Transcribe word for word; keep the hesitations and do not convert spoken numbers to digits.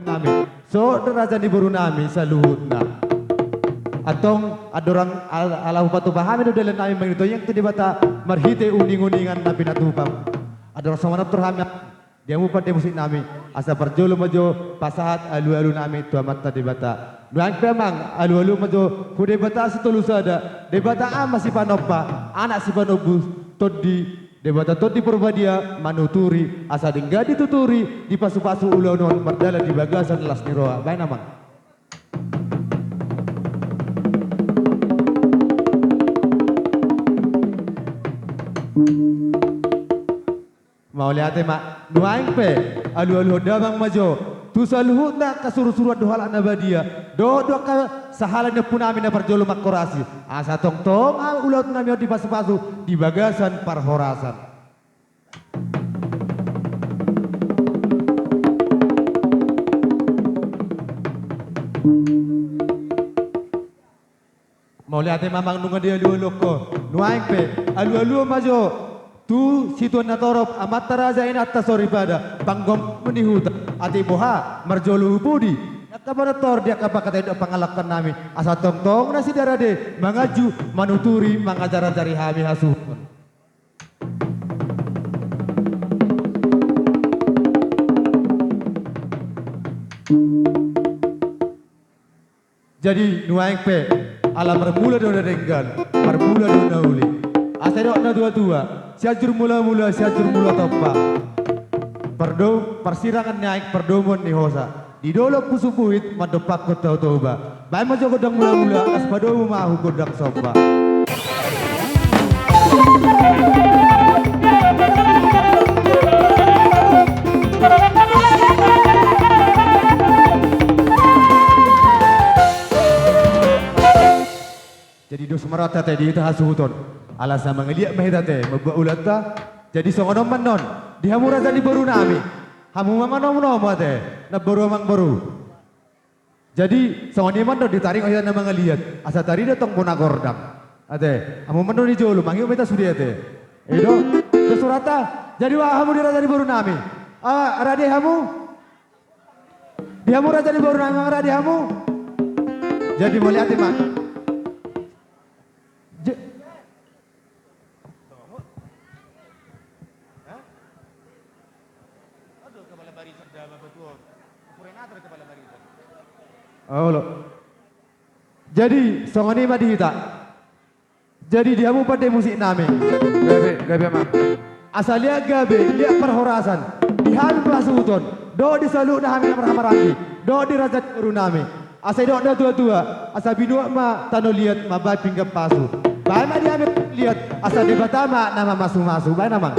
nami, so raja ni boru nami saluhutna. Antong andorang al-, ala hupatupa hami do dalan nami mangido tondiang tu Debata marhite uning-uningan na pinatupa. Andorang so manortor hami, di hamu pande musik nami, asa parjolo ma jo pasahat alu-alu nami tu Amanta Debata. Nuaeng pe amang, alu-alu ma jo tu Debata Sitolu Sada, Debata Ama Sipanompa, Anak Sipanobus, Tondi, Debata Tondi Porbadia manuturi, asa denggan dituturi, dipasu-pasu ulaon on mardalan di bagasan las ni roha. Baen amang. Mauliate ma, nuaeng pe, alu-aluhon damang ma jo tu saluhutna angka suru-suruan dohot halak na badia, dohot do angka sahala ni ompu nami na parjolo manghorasi, asa tongtong ulaon nami on dipasu-pasu di bagasan parhorasan. Mauliate ma amang nunga dialu-aluhon ho. Nuaeng pe, alu-aluhon ma jo tu situan na torop, amanta raja inanta soripada, panggomgom ni huta, atik boha, marjolo hu pudi, di angka panortor, di angka panghataion dohot pangalangka nami, asa tongtong nasida rade manganju, manuturi, mangajar-ajari hami hasuhuton. Jadi nuaeng pe, ala marmula do na denggan, marmula do na uli. Asa didok natua-tua, Sianjur Mula-mula, Sianjur Mula Tompa. Pardo-, parsirangan ni aek, pardomuan ni hosa. Di dolok Pusuk Buhit mandompakkon Tao Toba. Baen ma jo gondang mula-mula, asa padomu ma ahu gondang somba. Jadi dos ma rohanta ate di hita hasuhuton. Ala sai mangaliat ma hita ate mambuat ulaonta. Jadi songon on ma annon, di hamu raja ni boru nami, hamu ma manomu-nomu ate, namboru amangboru. Jadi songon i ma annon, ditaringot hita na mangaliat, asa tarida tong bona gordang. Ate, hamu ma annon di jolo, mangihut ma hita sude ate. I do, dos rohanta. Jadi aha hamu di raja ni boru nami? Ah, rade hamu? Di hamu raja ni boru nami, mangarade hamu? Jadi mauliate ma. Je-, olo. Jadi songon i ma di hita. Jadi di hamu pande musik nami. Gabe, gabe amang. Asa liat gabe, liat parhorasan. Di hami parhasuhuton, dohot di saluhutna hami na marhahamaranggi, dohot di raja ni boru nami. Asa didok natua-tua, asa binuat ma tano liat mambahen pinggan pasu. Baen ma di hami liat, asa Debata ma na mamasu-masu. Baen amang.